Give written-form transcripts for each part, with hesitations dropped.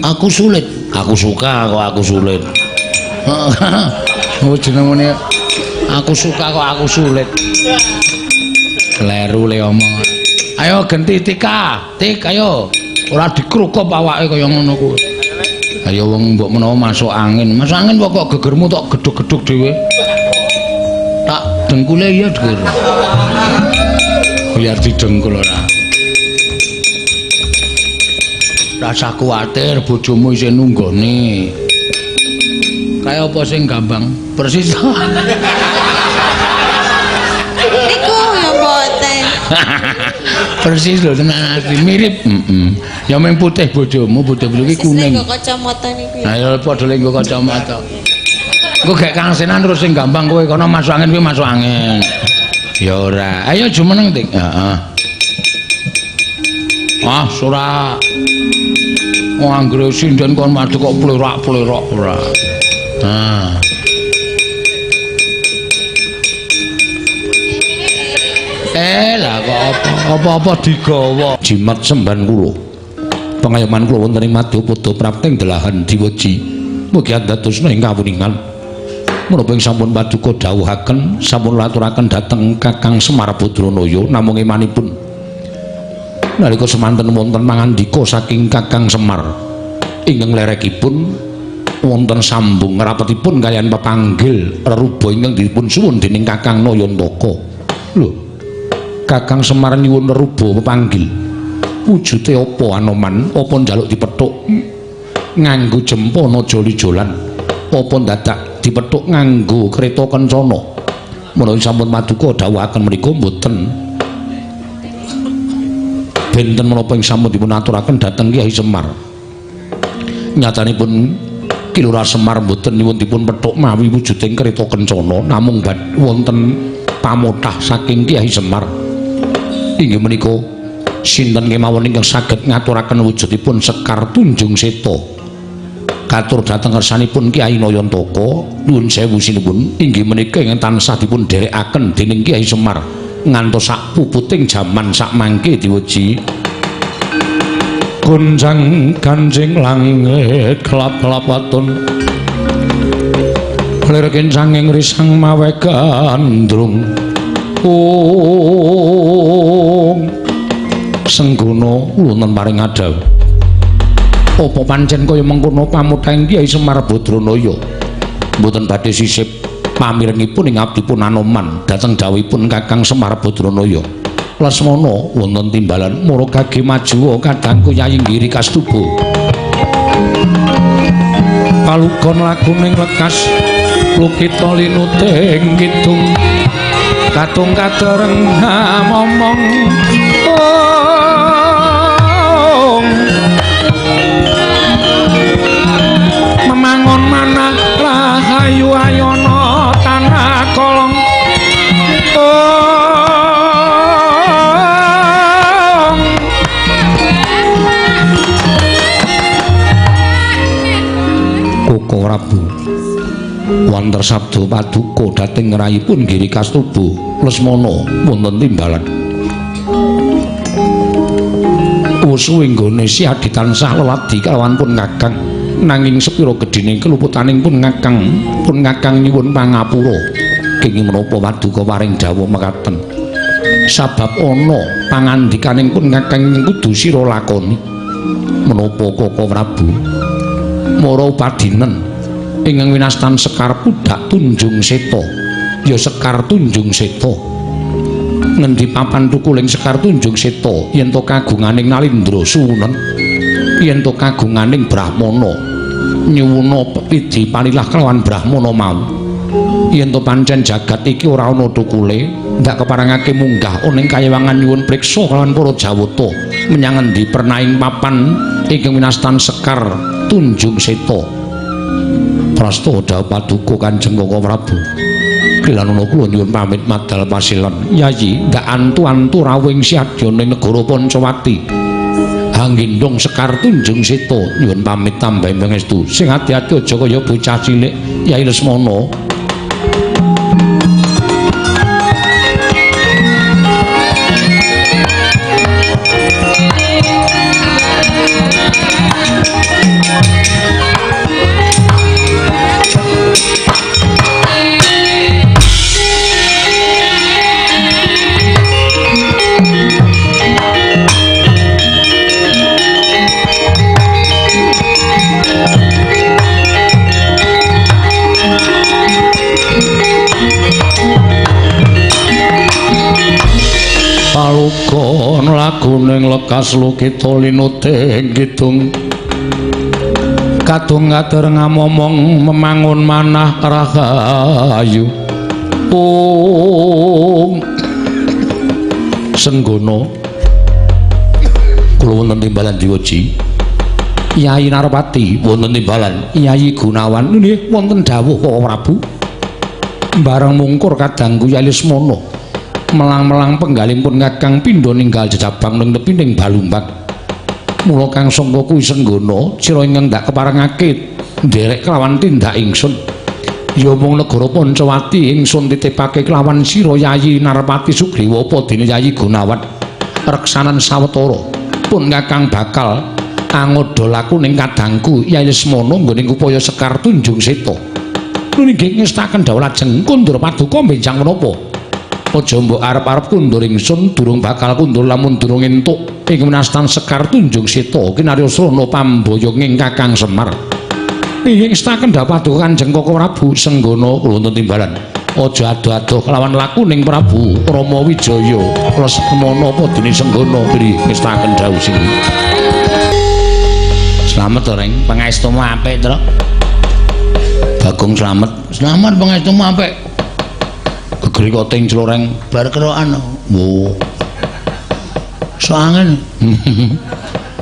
Aku sulit. Aku suka kok aku sulit. Oh jenengane aku suka kok aku sulit. Kleru le omong. Ayo genti Tika, Tik ayo. Ora dikrukup awake kaya ngono kuwi. Ayo wong mbok menawa masuk angin. Masuk angin kok gegermu tok gedhug-gedhug dhewe. Tak dengkule iya geger. Biar didengkul ora. Rasa kuwatir bojomu isih nunggoni. Kaya apa sing gambang? Persis. Niku ya mboten. Persis lho tenan asli mirip. Heeh. Ya mung putih bojomu, putih bojoku iki kuning. Nggo kacamata niku. Lah ya padha le nggo kacamata. Engko gek Kang Senan terus sing gambang kowe kono masuk angin kowe masuk angin. Ya ora. Ayo jumeneng Tik. Heeh. Ah, ora. Wong anggere sinden kon madhep kok plerak-plerok ora. Ah. Lah kok apa-apa digawa. Jimat semban kula. Pangayoman kula wonten ing Madyapada prapting delahan diweji. Mugi andadosna ing kawuningan. Menapa ing sampun paduka dawuhaken, sampun laturaken dhateng Kakang Semar Badranaya namung emanipun. Nalika semanten wonten pangandika saking Kakang Semar ingkang lerekipun wonten sambung ngrapetipun kaliyan pepanggil reruba ingkang dipun suwun dening Kakang Nayantaka. Lho, Kakang Semar nyuwun reruba pepanggil. Wujude apa Anoman? Apa njaluk dipethuk nganggo jempana joli-jolan? Apa dadak dipethuk nganggo kreta kencana? Menawi sampun paduka dawuhaken menika mboten benten menapa ing sampun dipun aturaken dhateng Kyai Semar. Nyatanipun Ki Lurah Semar mboten nyuwun dipun pethuk mawi wujuding kreta kencana, namung wonten pamothah saking Kyai Semar. Inggih menika sinten kemawon ingkang saged ngaturaken wujudipun Sekar Tunjung Seta. Katur dhateng kersanipun Kyai Nayantaka, nuwun sewu sinuwun, inggih menika ingkang tansah dipun dherekaken dening Kyai Semar ngantos sak puputing jaman sak mangke diweji. Gonjang ganjing langit kelap-kelap waton lir kencanging risang mawe gandrung. Ung Senggono wonten paring adaw. Apa pancen kaya mengkono pamutahing Kyai Semar Badranaya? Mboten badhe sisip pamirengipun ing abdipun Anoman dhateng dawuhipun Kakang Semar Badranaya. Lesmana wonten timbalan mara gage majuwa kadangku Yayi Giri Kastuba. Palugon lakuning lekas lukita linuting kidung katung kadereng momong. Memangun manah rahayu ayono tanah kolong. Koko Prabu wonten sabda paduka dhateng rayipun Giri Kastuba Lesmana wonten timbalan. Wusu inggone Siadi tansah leladi kalawan pun Kakang, nanging sepira gedhene keluputaning pun Kakang nyuwun pangapura. Kenging menapa paduka paring dawuh mekaten? Sabab ana pangandikaning pun Kakang kudu sira lakoni. Menapa Koko Prabu? Mara upadinen ingkang winastan Sekar Pudak Tunjung Seta. Ya Sekar Tunjung Seta. Ngendi papan tukuling Sekar Tunjung Seta yen to kagunganing Nalindra suwunen, yen to kagunganing Brahmana nyuwuna pidi panilah kelawan Brahmana mau. Yen to pancen jagat iki ora ana tukule, ndak keparengake munggah ana ing kayewangan nyuwun priksa kelawan para Jawata menyang endi pernaing papan ingkang winastan Sekar Tunjung Seta. Prasta dawuh paduka Kanjeng Koko Prabu. Kilanana kula nyuwun pamit madal pasilen. Yayi, ndak antu-antu rawuh siadya ning negara Pancawati. Hanggendong Sekar Tunjung Seta nyuwun pamit tambahi pangestu. Sing ati-ati aja kaya bocah cilik Yai Lesmana. kaslukita linuting kidung kadung kader ngamomong memangun manah rahayu. Ung Senggono kula wonten timbalan diweji Yai Narpati wonten timbalan Yai Gunawan nggih wonten dawuh Koko Prabu bareng mungkur kadangku Yai Lesmana melang-melang penggalipun Kakang pindha ninggal jejabang ning tepining Balumbang. Mula kang sangka kuwi Senggono sira ingkang ndak keparengake nderek kelawan tindak ingsun. Ya mung negara Pancawati ingsun titipake kelawan sira Yayi Narpati Sugriwa apa dene Yayi Gunawan reksanan sawetara pun Kakang bakal angoda laku ning kadangku Yai Lesmana nggone upaya Sekar Tunjung Seta. Nggih ngestaken dawuh lajeng kundur paduka benjang menapa? Aja mbok arep-arep kundur ingsun durung bakal kundur lamun durung entuk ing winastan Sekar Tunjung Seta kinarya srana pamboyonging Kakang Semar. Nggih ngestaken dawuh paduka Kanjeng Koko Prabu Senggono kula wonten timbalan. Aja ado-ado kelawan lakuning Prabu Rama Wijaya Lesmana apa dene Senggono nggih ngestaken dawuh sing. Slamet to, Reng. Pangestumu apik, Truk. Bagong slamet. Slamet pangestumu apik. Gegeri koting cloreng bar kerokan. Wo. Masuk angin.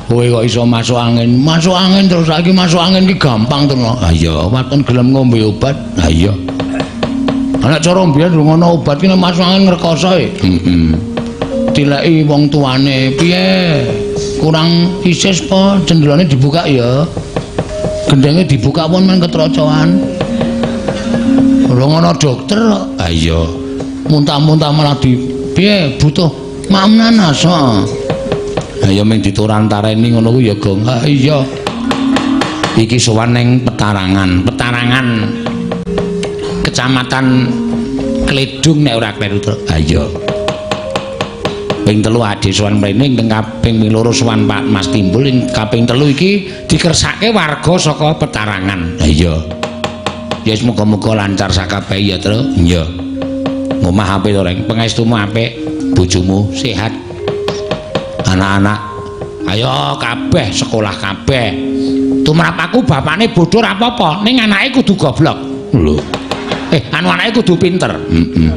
Kowe kok iso masuk angin? Masuk angin terus saiki masuk angin ki gampang to. Ha iya, waton gelem ngombe obat. Ha iya. Ana cara mbiyen ngono obat ki nek masuk angin ngrekoso e. Heeh. Dileki wong tuane, piye? Kurang isis po jendelane dibuka ya. Gendenge dibuka pun men ketrocoan. Lho ngono dokter kok. Ha iya. Muntah-muntah malah di piye butuh maem nanas. Ha ya mung diturantareni ngono kuwi ya, Gong. Ha iya. Iki sowan ning Petarangan. Petarangan Kecamatan Kledung nek ora kleru, Truk. Ha iya. Ping 3 ade sowan mrene, ing kaping 2 sowan Pak Mas Timbul, ing kaping 3 iki dikersake warga saka Petarangan. Ha iya. Ya muga-muga lancar sakabeh ya, Truk. Iya. Omah apik to, Reng. Pangestumu apik, bojomu sehat. Anak-anak ayo kabeh sekolah kabeh. Tumrap aku bapakne bodho ora apa-apa, ning anake kudu goblok. Lho. Anu anake kudu pinter. Heeh.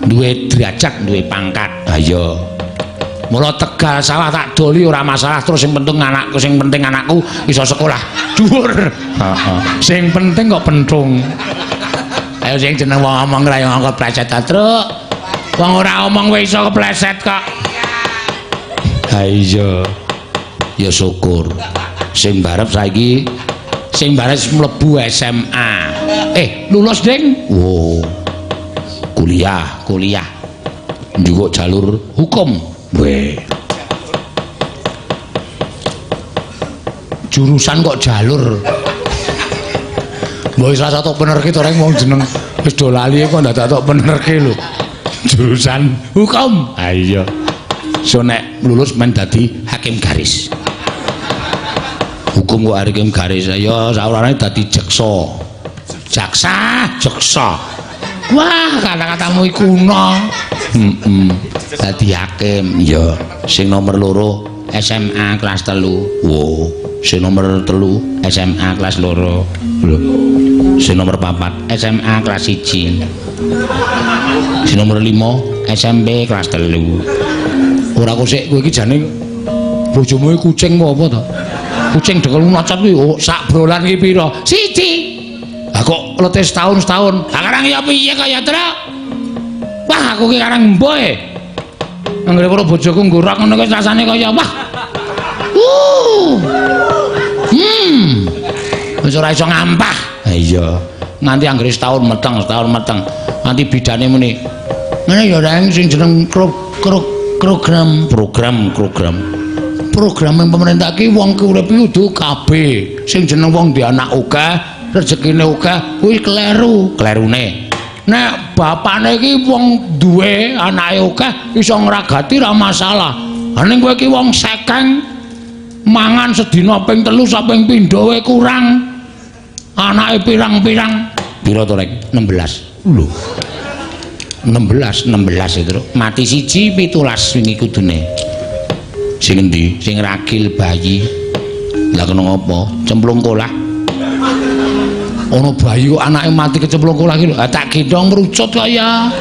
Duwe derajat, duwe pangkat. Ha iya. Mula Tegal sawah tak doli ora masalah, terus sing penting anakku, sing penting anakku iso sekolah dhuwur. Heeh. Sing penting kok pentung. Ayo sing jeneng wong omong ra yo kepleset ta, Truk. Wong ora omong wae iso kepleset kok. Ha iya. Ya syukur. Sing barep saiki sing barep mlebu SMA. Lulus, Ding? Oh. Kuliah, kuliah. Njukuk jalur hukum. Weh. Jurusan kok jalur. Mbok wis rasa tok benerke to, Reng, wong jeneng wis do lali kok ndadak tok benerke lho. Jurusan hukum. Ha iya. So nek lulus men dadi hakim garis. Hukum kok hakim garis. Ya saurane dadi jaksa. Jaksa, jaksa. Wah, kata-katamu iku kuno. Heeh. Dadi hakim. Ya, sing nomor 2 SMA kelas 3. Wo, sing nomor 3 SMA kelas 2. Lho. Sing nomor 4 SMA kelas 1. Sing nomor 5 SMP kelas 3. Ora kok sik kowe iki jane bojomu iki kucing apa to? Kucing dekel loncat kuwi oh, sak brolan ki pira? 1. Lah kok lete setahun-setahun. Lah karang ya piye kaya, Truk? Wah, aku ki karang mboe. Anggere karo bojoku nggorak ngono kuwi rasane kaya wah. Wis ora iso ngampah. Ha iya. Nganti anggere setahun meteng, setahun meteng. Nganti bidane muni. Ngene ya Reng sing jeneng program program yang pemerintah ki wong ki urip kudu KB. Sing jeneng wong di anak akeh, rezekine akeh, kuwi kleru. Klerune. Nek bapakne ki wong duwe anake akeh iso ngragati ra masalah. Ha ning kowe ki wong sekeng mangan sedina ping 3 sampe pindho wae kurang. Anake pirang-pirang. Pira to, Reng? 16. Lho. 16 itu. Mati 1 17 wingi kudune. Sing endi? Sing ragil bayi. Lah kena ngopo? Cemplung kolah. Ana bayi kok anake mati kecemplung kolah iki lho. Tak gendhong mrucut kaya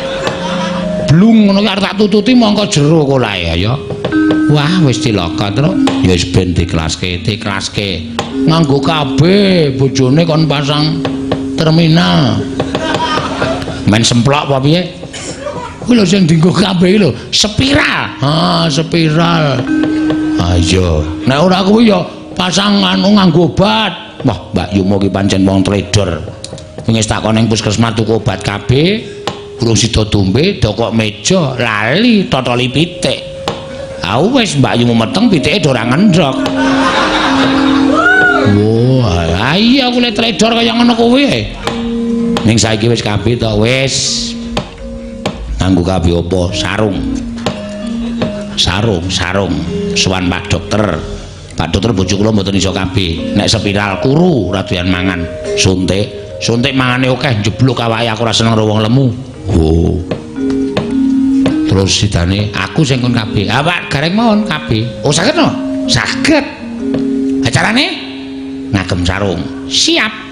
blung ngono ki arep tak tututi mongko jero kolahe ya. Wah, wis cilaka, Truk. Ya wis ben diklaske, diklaske. Nganggo KB bojone kon pasang terminal. Main semplok apa piye? Kuwi lho sing dienggo KB iki lho, spiral. Ha, spiral. Ha iya. Nek ora kuwi ya pasang anu nganggo obat. Wah, Mbak Yumo ki pancen wong tledor. Wis takon ning puskesmas tuku obat KB, urung sida dombe, dokok meja, lali totoli pitik. Ah wis Mbak Yumo meteng pitike do ora ngendhok. Wah, iya aku le tledor kaya ngono kuwi. Ning saiki wis KB to wis. Nganggo KB apa? Sarung. Sarung, sarung. Sowan Pak Dokter. Pak Dokter bojo kula mboten iso KB. Nek spiral kuru ora doyan mangan. Suntik, suntik mangane akeh njebluk awake aku ora seneng karo wong lemu. Oh. Terus sidane aku sing kon KB. Ah Pak Gareng mawon KB. Oh saged no? Saged. Acarane ngagem sarung. Siap.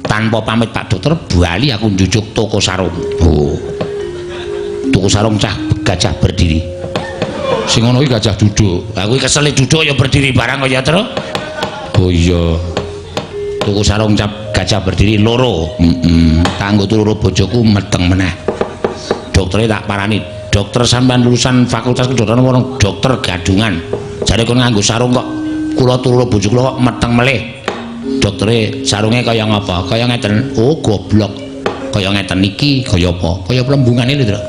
Tanpa pamit Pak Dokter bali aku njujuk toko sarung. Oh. Toko sarung cah gajah berdiri. Sing ngono iki gajah duduk. Aku iki kesele duduk ya berdiri barang kaya Truk. Oh iya. Tuku sarung cap gajah berdiri loro. Heeh. Kanggo turu bojoku meteng meneh. Doktere tak parani. Dokter sampean lulusan fakultas kedokteran wong dokter gadungan. Jare kon nganggo sarung kok kula turu bojo kula kok meteng melih. Doktere sarunge kaya ngapa? Kaya ngeten. Oh goblok. Kaya ngeten iki kaya apa? Kaya plembungane lho, Truk.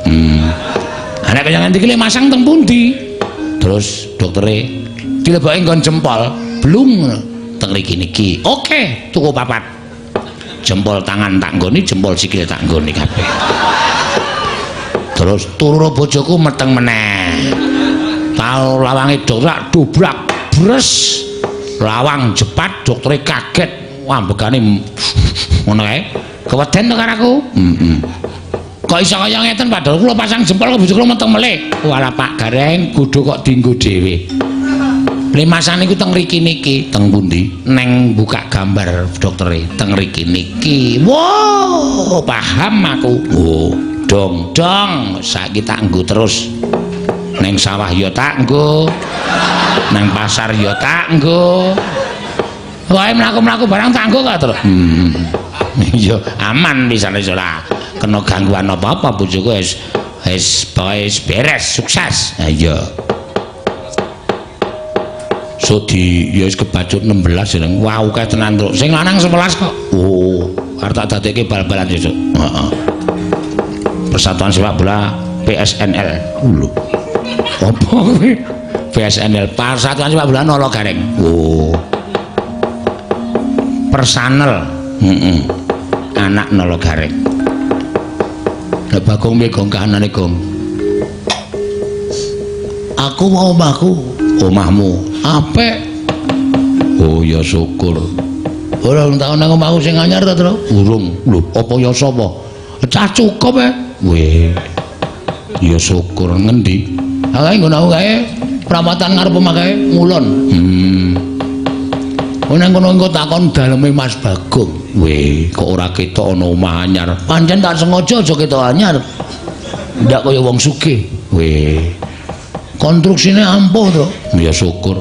Nek kaya ngene iki masang teng pundi? Terus doktere dilebokke nggon jempol, blung teng mriki niki. Oke, tuku papat. Jempol tangan tak nggoni, jempol sikil tak nggoni kabeh. Terus turu bojoku meteng meneh. Tau lawange dokter dobrak, bres. Lawang jepat, doktere kaget. Wah, ambegane ngono kae. Keweden to karo aku? Heeh. Kok iso kaya ngeten padahal kula pasang jempol kok bojo kula meteng melih. Walah Pak Gareng, godho kok dienggo dhewe. Limasan niku teng mriki niki, teng pundi? Neng buka gambar doktere, teng mriki niki. Wow, paham aku. Oh, dong dong, saiki tak nggo terus. Neng sawah ya tak nggo. Neng pasar ya tak nggo. Wae mlaku-mlaku barang tak nggo kok terus. Iya, aman pisan wis ora kena gangguan apa-apa bojoku wis wis beres sukses. Ha iya. Sodi ya wis kebacut 16 jeneng. Wah, akeh tenan, Truk. Sing lanang 11 kok. Oh, arep tak dadekke bal-balan sesuk. Heeh. Persatuan Sepak Bola PSNL. Lho. Apa kuwi? PSNL, Persatuan Sepak Bola Nolo Gareng. Oh. Personel. Heeh. Anak Nolo Gareng. Lah Bagong piye Gong kahanane Gong? Aku mau omahku. Omahmu apik. Oh ya syukur. Ora tau nang omahku sing anyar ta, Truk? Urung. Lho, apa ya sapa? Cah cukup e. Weh. Ya syukur ngendi? Ha kae nggon aku kae perawatan ngarep omah kae ngulon. Oh nang kono engko takon daleme Mas Bagong. Weh, kok ora ketok ana omah anyar. Pancen tak sengaja aja ketok anyar. Ndak kaya wong sugih. Weh. Konstruksine ampuh to. Ya syukur.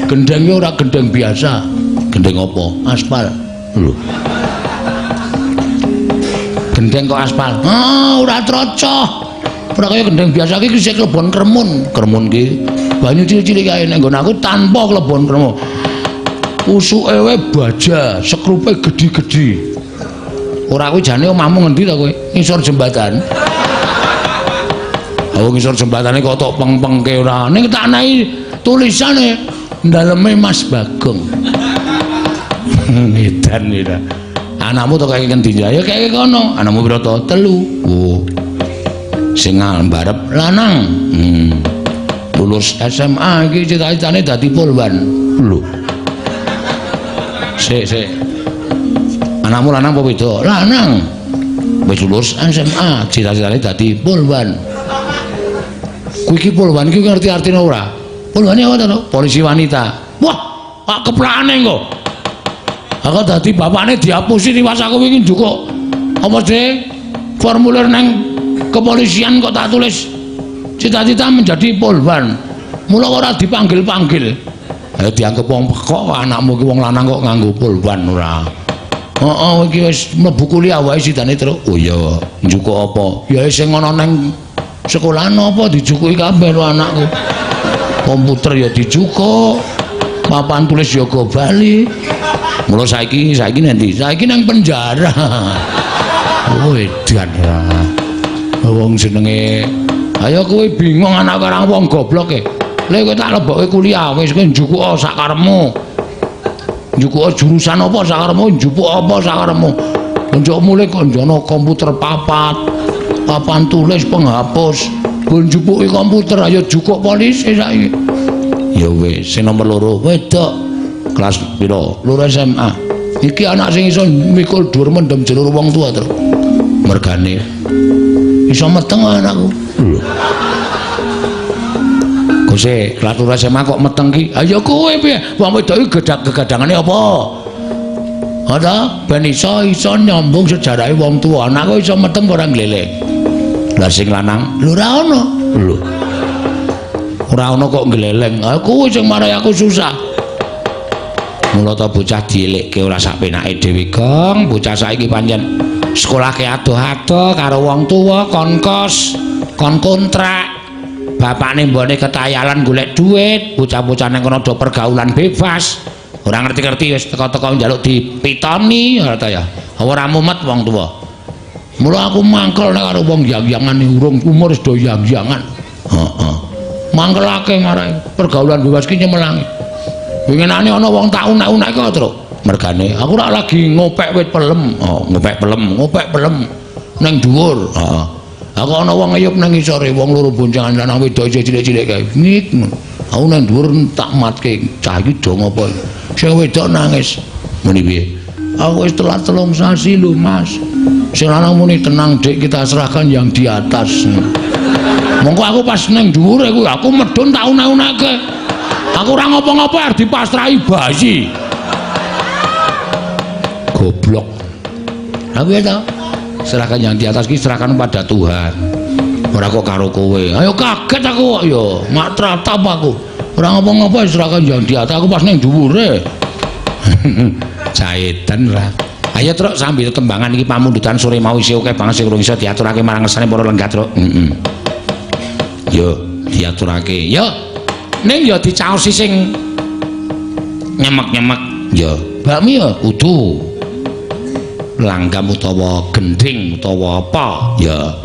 Gendenge ora gendeng biasa. Gendeng apa? Aspal. Lho. Gendeng kok aspal? Ah, ora trocoh. Ora kaya gendeng biasa iki isih klebon kremun. Kremun ki banyu cilik-cilik kae nek nggon aku tanpa klebon kremun. Usuke wae baja, sekrupe gedhi-gedhi. Ora kuwi jane omahmu ngendi ta kowe? Ngisor jembatan. Oh ngisor jembatane kok tok peng-pengke ora. Ning tak nahi tulisane daleme Mas Bagong. Edan ora. Anakmu to kaya ngendi ya kaya kono. Anakmu pira to? 3. Oh. Sing mbarep lanang. Lulus SMA iki cita-citane dadi polwan. Lho. Sik, sik. Anakmu lanang apa wedok? Lanang. Wis lulus SMA, cita-citane dadi polwan. Kuwi iki polwan iki ngerti artine ora? Polwane apa to? Polisi wanita. Wah, pak keplakane engko. Aku dadi bapakne diapusi tiwas aku wingi njukuk apa sih formulir nang kepolisian kok tak tulis cita-cita menjadi polwan. Mula ora dipanggil-panggil. Dianggep wong pekok anakmu ki wong lanang kok nganggo polwan ora. Heeh, iki wis mlebu kuliah wae sidane terus. Oh iya, njukuk apa? Ya sing ana nang sekolahan apa dijukuki kabeh lho anakku. Komputer ya dijukuk, papan tulis ya go bali. Mula saiki nanti, saiki nang penjara. Oh edan ra. Wong jenenge ayo kowe bingung anak karang wong goblok e. Lha kowe tak lebokke kuliah wis kowe njukuk sak karepmu. Njukuk jurusan apa sak karepmu, njupuk apa sak karepmu. Njuk mulih kok njono komputer papat, papan tulis penghapus. Mbok njupuki komputer ayo jukuk polisi saiki. Ya wis, sing nomor 2 wedok. Kelas piro? 2 SMA. Iki anak sing iso mikul dhuwur mendem jelur wong tua terus. Mergane iso meteng anakku. Lho. Gose, kelas 2 SMA kok meteng ki? Ayo kowe piye? Wong wedok iki gegadangane apa? Ora ben iso nyambung sejarahe wong tua. Anakku iso meteng ora ngleleng. Lah sing lanang, lho ora ono. Lho. Ora ono kok ngleleng. Aku sing marai aku susah. Mula ta bocah dielekke ora sak penake dhewe, Gong. Bocah saiki pancen sekolahke adoh-adoh karo wong tuwa, kon kos, kon kontrak. Bapakne mbone ketayalan golek duit, bocah-bocah nang kono do pergaulan bebas. Ora ngerti-ngerti wis teko-teko njaluk dipitoni, ora ta ya. Ora mumet wong tuwa. Mula aku mangkel nek karo wong yang-yangan urung umur wis do yang-yangan. Heeh. Mangkelake marai pergaulan bebas ki nyemelangi. Winginane ana wong tak unek-unek kok, Truk. Mergane aku rak lagi ngopek wit pelem. Oh, ngopek pelem, ngopek pelem ning dhuwur. Heeh. Aku ana wong ngeyup nang ngisore, wong loro boncengan lanang wedok cilik-cilik kae. Ngik. Aku nang dhuwur tak matke. Cah iki do ngopo? Sing wedok nangis. Muni piye? Aku wis telat 3 sasi lho, Mas. Sing lanang muni tenang, Dik, kita serahkan yang di atas. Mongko aku pas nang dhuwur iku aku medhun tak unek-unekke. Aku ora ngopo-ngopo arep dipasrahi bayi. Goblok. Aku ya ta. Serahkan yang di atas ki serahkan pada Tuhan. Ora kok karo kowe. Ayo kaget aku kok ya, mak tratap aku. Ora ngopo-ngopo serahkan yang di atas aku pas ning dhuwure. Jaedan lah. Ayo Truk sambil tembangan iki pamundutan sore mau isih akeh banget sing urung iso diaturake marang ngersane para lenggah, Truk. Heeh. Yo diaturake. Yo. Ning ya dicaosi sing nyemek-nyemek. Ya, bakmi ya kudu langgam utawa gending utawa apa. Ya.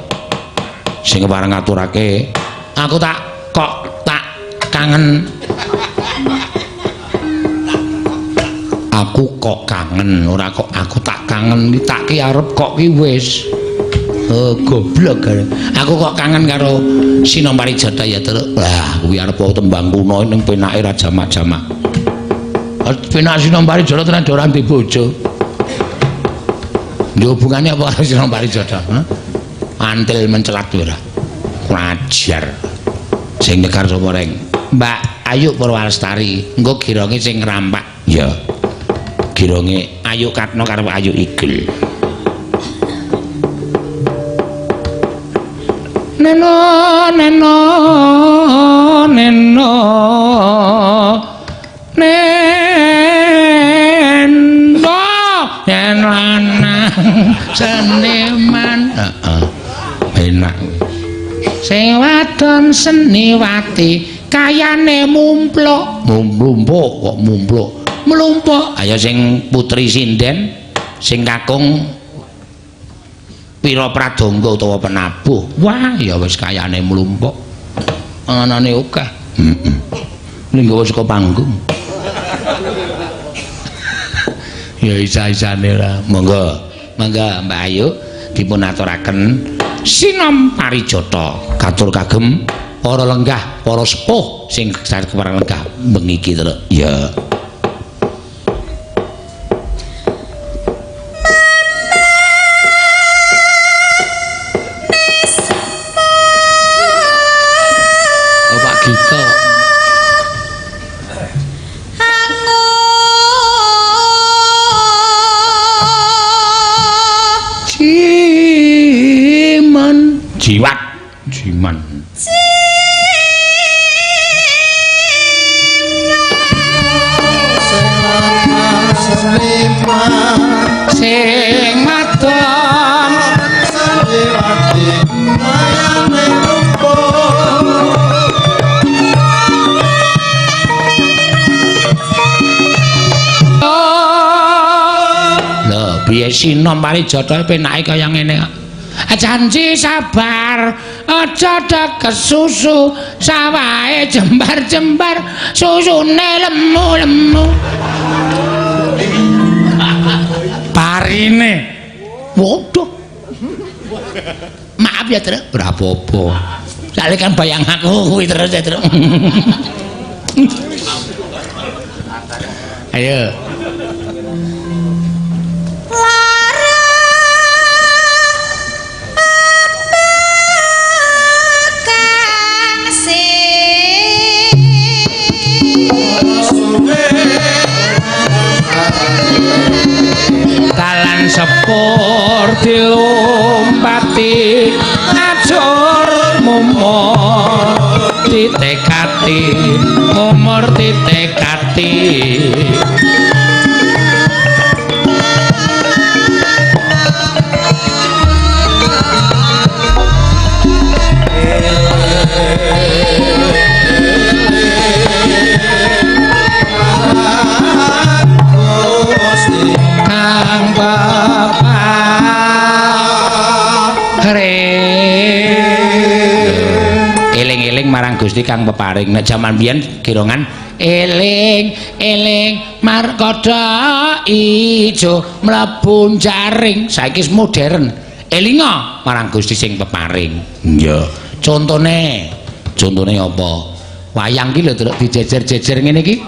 Sing kepareng ngaturake, aku tak kok tak kangen. Aku kok kangen, ora kok aku tak kangen, tak ki arep kok ki wis. Oh, goblok. Aku kok kangen karo Sinom Parijata ya, Truk. Lah, kuwi arep tembang kuno ning penake ra jamak-jamak. Penak Sinom Parijata tenan ora ndek bojo. Ndek hubungane apa karo Sinom Parijata? Hah? Antil mencelat ora. Kurang ajar. Sing nyegar sapa reng? Mbak Ayu Purwalestari, engko gironge sing ngrampak. Ya. Gironge Ayu Katno karo Ayu Igel. Neno neno neno neno yen lanang seniman. Heeh. Enak. Sing wadon seniwati kayane mumpluk. Mumpluk kok mumpluk. Mlumpuk. Ayo sing putri sinden sing kakung pira pradonga utawa penabuh. Wah, ya wis kayane mlumpuk. Panganane akeh. Heeh. Ning nggawa saka panggung. Ya isa-isane lah. Monggo. Monggo Mbak Ayu dipun aturaken Sinom Parijata katur kagem para lenggah, para sepuh sing kepareng lenggah bengi iki, Truk. Ya. Seniman sing wadon Sandiwati layane lumpur. Lho, piye sinom parijata penake kaya ngene kok. Janji sabar, aja kesusu, sawahe jembar-jembar, susune lemu-lemu. Parine. Waduh. Maaf ya, Truk. Ora apa-apa. Soale kan bayang aku kuwi terus ya, Truk. Ayo. Lara kang sing Dalan sepur dilumpati ajur mumur titik ati mumur titik ati. Kang peparing. Eling-eling marang Gusti kang peparing. Nek jaman biyen kirongan eling-eling markoda ijo mlebu jaring. Saiki wis modern. Elinga marang Gusti sing peparing. Iya. Contone, contone apa? Wayang ki lho delok dijejer-jejer ngene iki.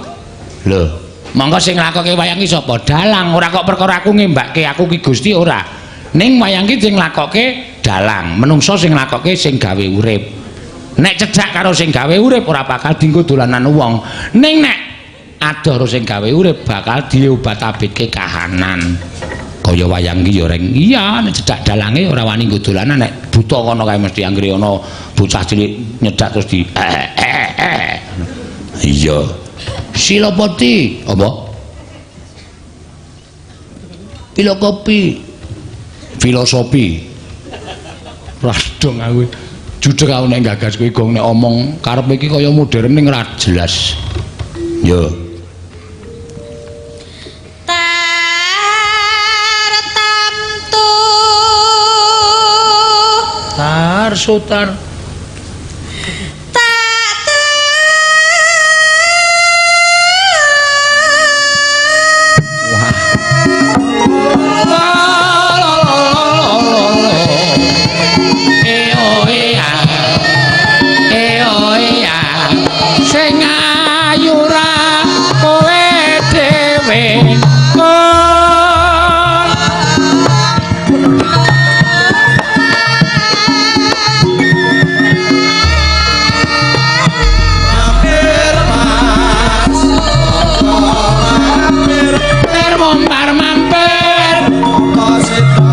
Lho, monggo sing nglakoke wayang ki sapa? Dalang. Ora kok perkara aku ngembakke aku ki Gusti ora. Ning wayang ki sing nglakoke dalang, menungso sing nglakoke sing gawe urip. Nek cedhak karo sing gawe urip ora bakal dienggo dolanan wong. Ning nek adoh karo sing gawe urip bakal diobat-abitke kahanan. Kaya wayang ki ya reng. Iya, nek cedhak dalange ora wani nggo dolanan, nek buta kono kae mesti anggere ana bocah cilik nyedak terus di eh. Iya. Silopati apa? Filokopi. Filosofi. Radong aku. Jujur aku nek gagas kowe gong nek omong karepe iki kaya modern ning ora jelas. Yo. Tar tamtu Tar sutar. Tak Wah. Sing ayu ra kowe dhewe. Mampir mas, mampir, Mampir mampir. apa sida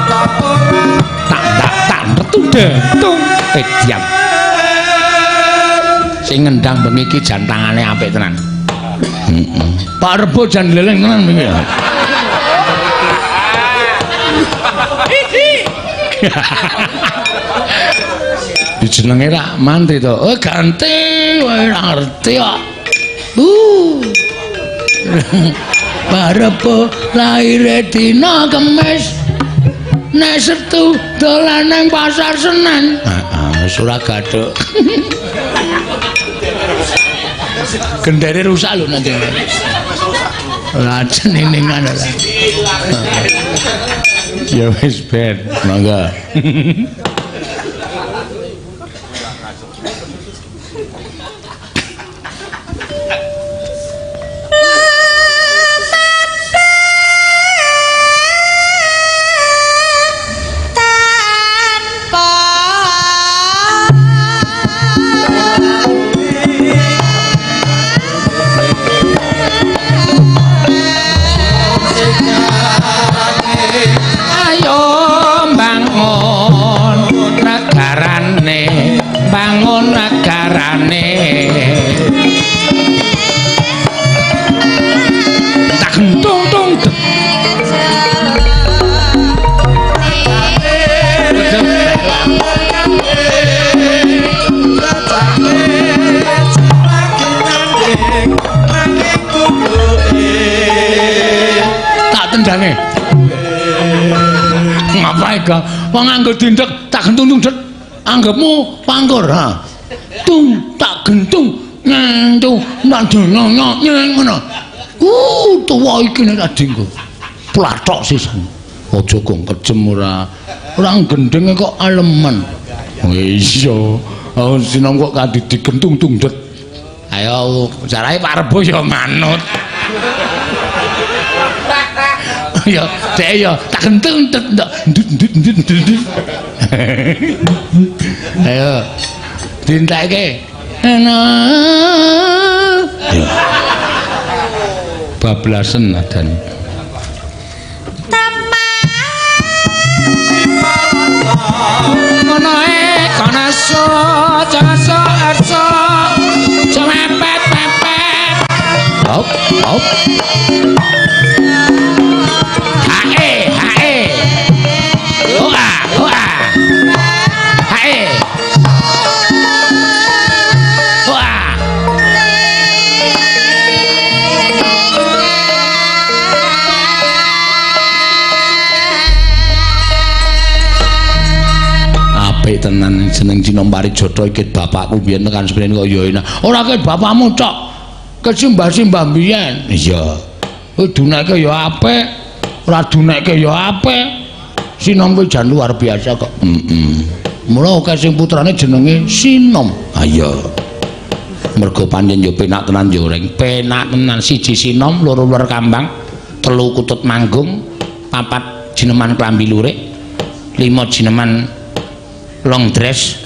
apa ora? Tak tak tak tung diam. Sing ngendang bengi iki jan tangane apik tenan. Heeh. Pak Rebo jan gleleng tenan bengi. Dijenenge rak mantri to. Oh ganti wae ora ngerti kok. Pak Rebo lahir dina Kemis. Nek Setu dolan nang pasar Senen. Heeh, wis ora gathuk. Gendere rusak lho nanti. Ora ceningan ora. Ya wis ben, monggo. Tanpa Ayo bangun. nadane. Ngapae ga? Wong nganggo dindek tak gentung det. Anggepmu pangkur ha. Tung tak gentung nyentuh nadane ngono. Tuwa iki nek tak dinggo. Plathok sisan. Aja gong kejem ora. Ora gendenge kok aleman. Iya. Oh sinom kok kadhi digentung tung det. Ayo carane Pak Rebo ya manut. Ya, dek ya tak gentung tet ndut ndut ndut ndut. Ayo. Dintekke. Enak. Bablasen nadane. Ngono e kono so so so cemepet pepet. Hop hop. Hae hae. Hoa hoa. Hae. Hoa. Apik tenan jeneng Cina Parijata iki bapakku biyen tekan semene kok ya enak. Ora ket bapakmu tok. Kesimbah-simbah biyen. Iya. Kuwi duneke ya apik, ora duneke ya apik. Sinom kuwi jan luar biasa kok. Heeh. Mula akeh sing putrane jenenge Sinom. Ha iya. Mergo pancen ya penak tenan ya ring. Penak tenan siji Sinom, loro wer kambang, telu kutut manggung, papat jineman klambi lurik, lima jineman long dress.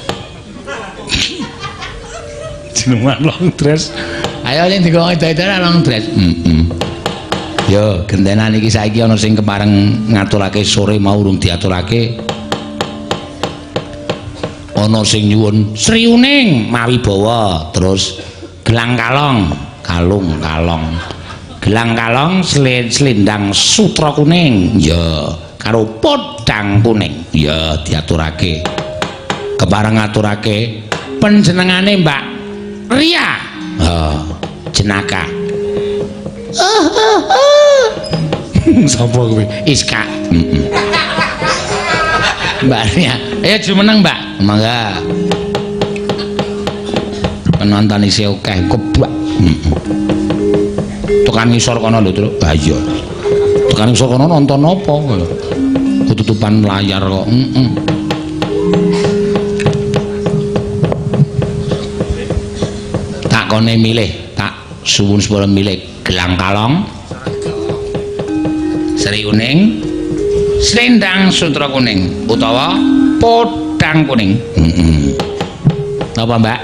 Jineman long dress. Ayo ning digo edan-edan long dress. Heeh. Yo gentenan iki saiki ana sing kepareng ngaturake sore mau urung diaturake. Ana sing nyuwun Sri Uning mawibawa, terus gelang kalong, kalung kalong. Gelang kalong selendang sutra kuning. Ya, karo podang kuning. Ya diaturake. Kepareng ngaturake panjenengane Mbak Ria. Oh, jenaka. Sapa kowe? Iska. Heeh. Mbak Ria, ayo jumeneng, Mbak. Mangga. Penonton isih akeh kebak. Heeh. Tekan ngisor kono lho, Truk. Ha iya. Tekan ngisor kono nonton apa kowe? Ketutupan layar kok. Heeh. Takone milih, tak suwun sepuro milih gelang kalong, Sri Uning, selendang sutra kuning utawa podang kuning. Heeh. Napa, Mbak?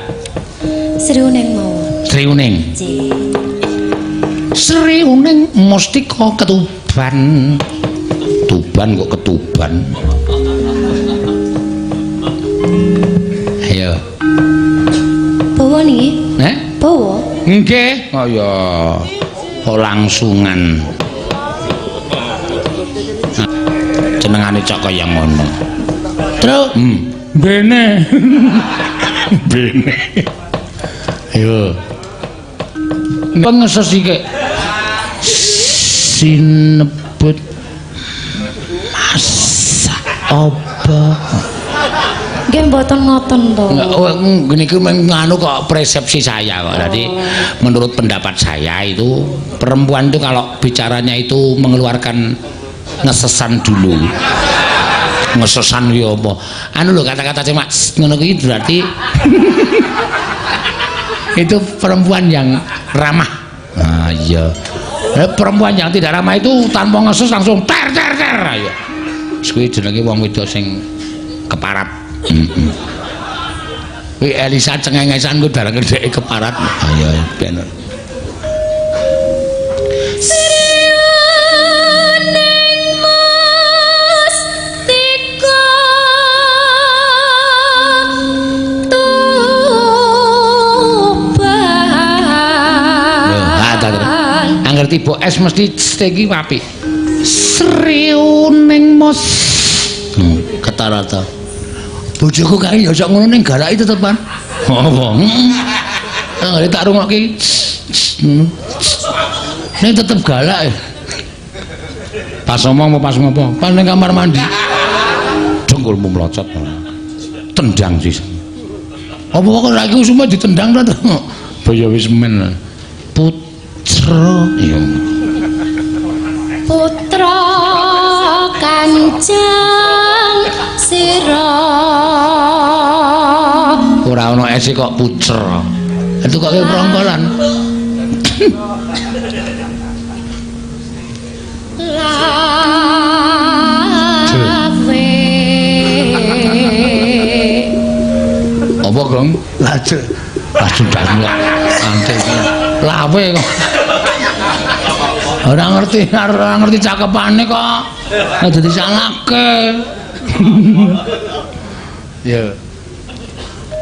Sri Uning mawon. Sri Uning. Nggih. Sri Uning mustika Ketuban. Tuban kok Ketuban. Ayo. Bawa niki? Heh? Bawa. Nggih. Oh ya. Kok langsungan. Jenengane cok kaya ngono. Truk. Bene. Bene. Ayo. Pengeses iki. Sinebut masa apa? Nggih mboten ngoten to. Niku nganu kok persepsi saya kok. Jadi menurut pendapat saya itu perempuan itu kalau bicaranya itu mengeluarkan ngesesan dulu. Ngesesan ya apa? Anu lho kata-kata cuma ngono kuwi berarti itu perempuan yang ramah. Ah iya. Perempuan yang tidak ramah itu tanpa ngeses langsung ter ter ter. Ayo. Kuwi jenenge wong wedok sing keparat. Heeh. Kuwi Elisa cengengesan ku bareng dheke keparat. Ayo ben. Angger tiba es mesti iki apik. Sriuning Mas. Ketara ta. Bojoku kae ya sok ngono ning galaki tetepan. Apa? Heeh. Tak rungokke. Ning tetep galak. Pas ngomong apa pas ngopo? Pas ning kamar mandi. Dengkulmu mlocot. Tendang sih. Apa kok saiki usume ditendang ta to? Boyo wis men. Putra iya. Putra Kanjeng Sira. Ora ana ese kok putra. Itu kok kaya prongkolan. Lawe. Apa, Gong? Lajeng. Lajeng dasmu. Antek. Lawe kok. Ora ngerti, ora ngerti cakepane kok. Aja disalahke. Ya.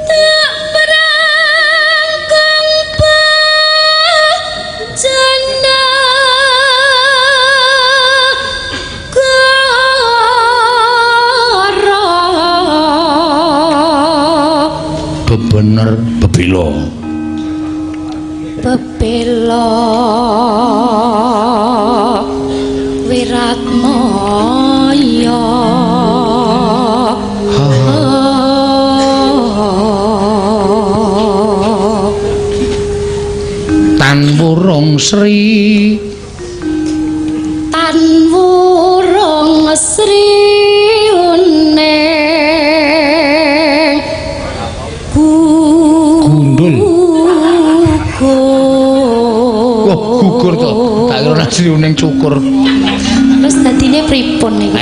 Tak berangkang bajana gara. Bebener bebela. Bebela Wiratmaya. Tan wurung sri, tan wurung sri uning gundul. Gugur. Wah, gugur to. Tak kira sri uning cukur. Terus dadine pripun niku?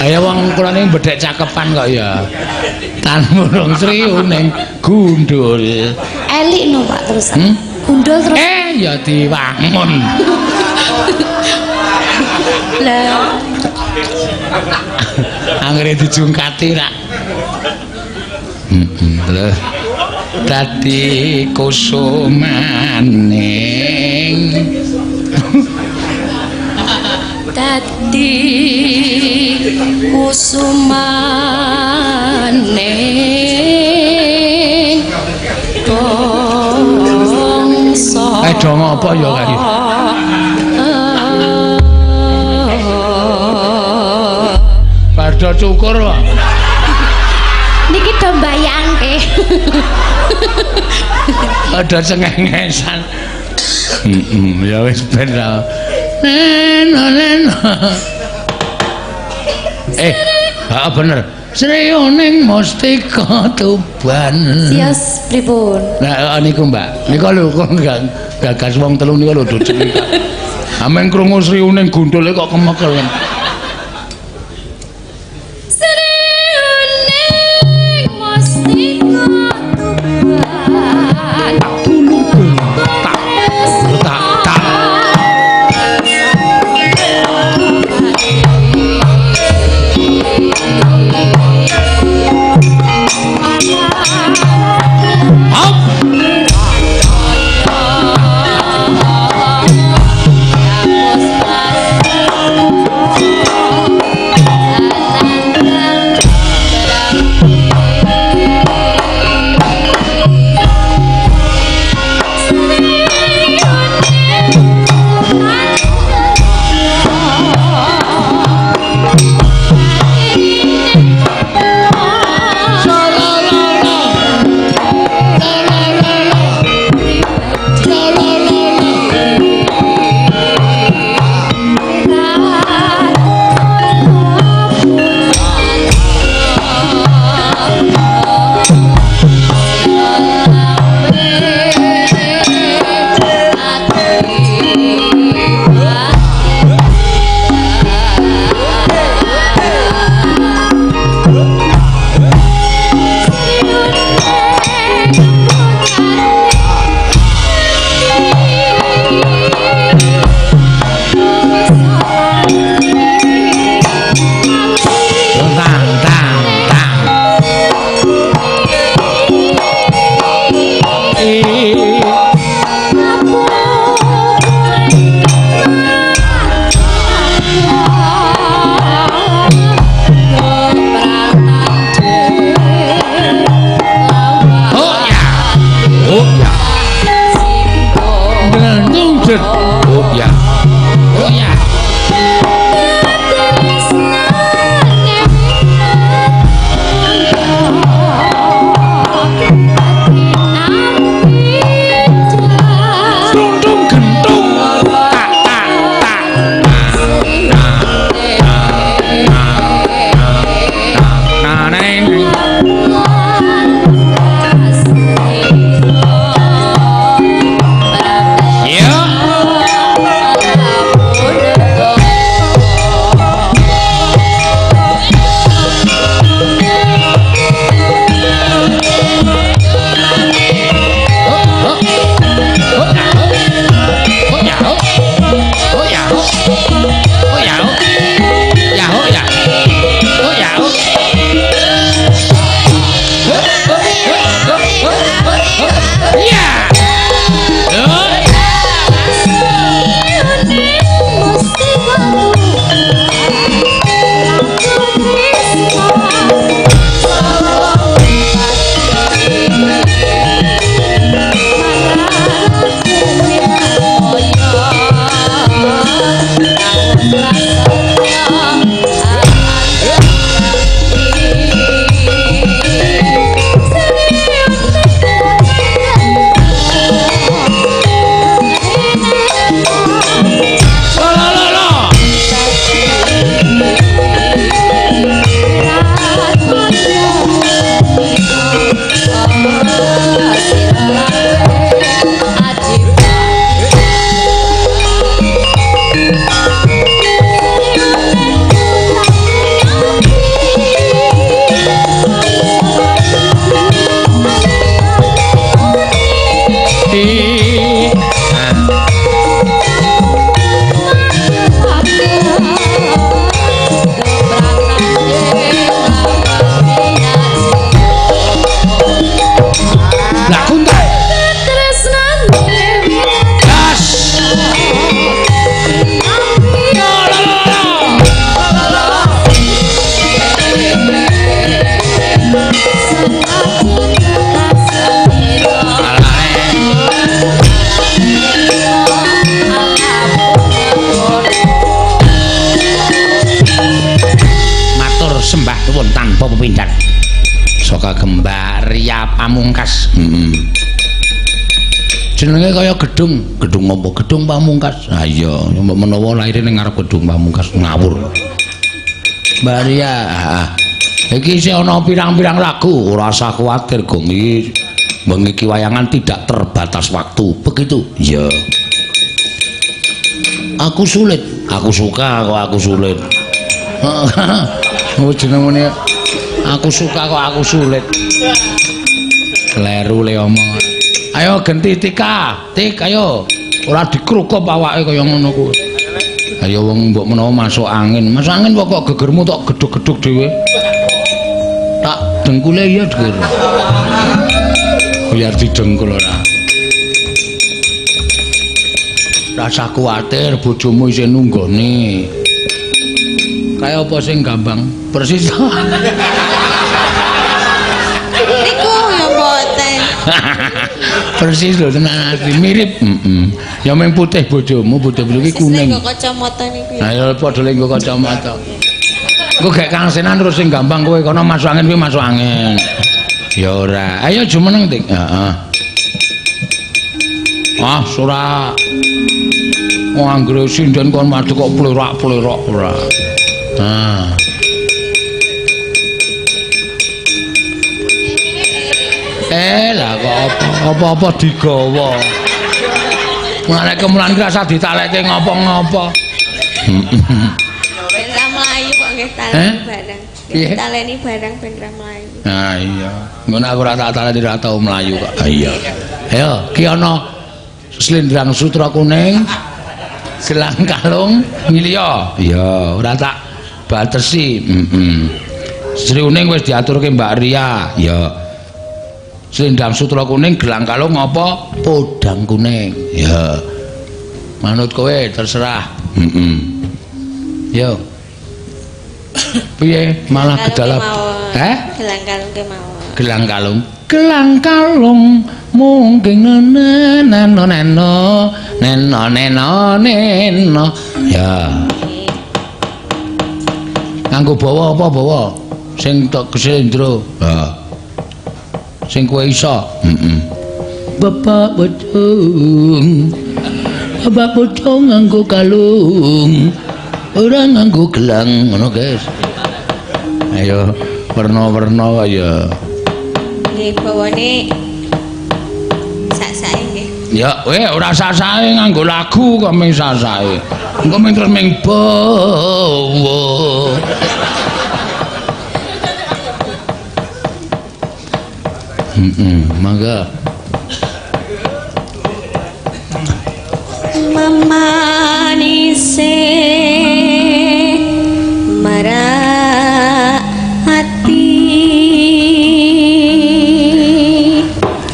Ayo wong kula niki bedhek cakepan kok ya. Tan wurung sri uning gundul. Elik no Pak terus. Hmm? Gundul terus. Ya diwangun. Lah, Anggere dijungkati rak. Heeh, lho. Dadi kusumaning. Dadi kusumaning bangsa. Do ngopo ya kae? Bardo cukur kok. Niki do mbayangke. Ada cengengesan. Heeh, ya wis ben ra. Neno neno. Heeh bener. Srioning Mustika Tuban. Sios pripun? Nah niku Mbak. Niku lho kok gagas wong telu niku lho do cerita. Amen krungu sriuning gundule kok kemekelen. Sriuning Mustika Tuban. Tak tak tak. Hop. pepindhan. Saka Mbak Ria Pamungkas. Heeh. Jenenge kaya gedung, gedung apa? Gedung Pamungkas. Ha iya, mbok menawa lahir ning ngarep gedung Pamungkas ngawur. Mbak Ria, heeh. Iki isih ana pirang-pirang lagu, ora usah kuwatir, Gong. Iki bengi iki wayangan tidak terbatas waktu. Begitu? Iya. Aku sulit. Aku suka kok aku sulit. Oh jenengane aku suka kok aku sulit. Kleru le omong. Ayo genti Tika, Tik ayo. Ora dikrukup awake kaya ngono kuwi. Ayo wong mbok menawa masuk angin. Masuk angin kok gegermu tok gedhug-gedhug dhewe. Tak dengkule iya geger. Biar didengkul ora. Rasa kuwatir bojomu isih nunggoni. Kaya apa sing gampang? Persis. Niku ya mboten. Persis lho tenan asli mirip. Heeh. Ya mung putih bojomu, bojomu iki kuning. Persis kacamata niku. Lah ya padha le nggo kacamata. Engko gek Kang Senan terus sing gampang kowe kono masuk angin kuwi masuk angin. Ya ora. Ayo jumeneng Tik. Heeh. Ah, ora. Wong anggere sinden kon madhep kok plerak-plerok ora. Ah. Lah kok apa-apa digawa. Mulane kemulan ki rasa ditalekke ngopo-ngopo. Ben ra mlayu kok nggih taleni barang. Piye? Taleni barang ben ra mlayu. Nah iya. Ngono aku ora tak taleni ora tau mlayu kok. Ah iya. Ayo, ki ana selendang sutra kuning, gelang kalung ngiliya. Iya, ora tak batesi. Heeh. Sri Uning wis diaturke Mbak Ria. Iya. Selendang sutra kuning, gelang kalung apa? Podang kuning. Ya. Manut kowe terserah. Heeh. Yo. Piye malah gedalap? Heh? Gelang kalung kemawon. Gelang kalung. Gelang kalung mungkin neno neno neno neno neno. Ya. Nganggo bawa apa bawa? Sing tok keslendro. Ha. Sing kowe iso. Heeh. Bapak bocong. Bapak bocong nganggo kalung. Ora nganggo gelang ngono, guys. Ayo werna-werna kaya. Nggih, bawane sak-sake nggih. Ya, ora sak-sake nganggo lagu kok ming sak-sake. Engko ming terus ming bawa. Heeh, mangga. Memanise marak hati.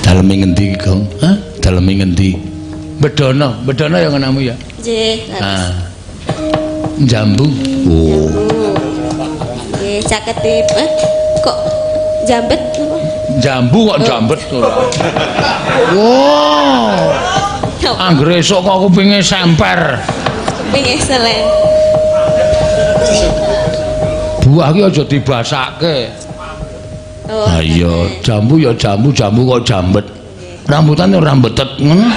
Daleme ngendi iki, Gong? Hah? Daleme ngendi? Bedono, Bedono ya ngonamu ya? Nggih. Ah. Jambu. Oh. Nggih, cakete kok jambet apa? Jambu kok jambet ora. Wow. Anggere esuk kok kupinge semper. Kupinge selen. Buah ki aja dibasake. Oh. Ha iya, jambu ya jambu, jambu kok jambet. Rambutan ya rambetet ngono.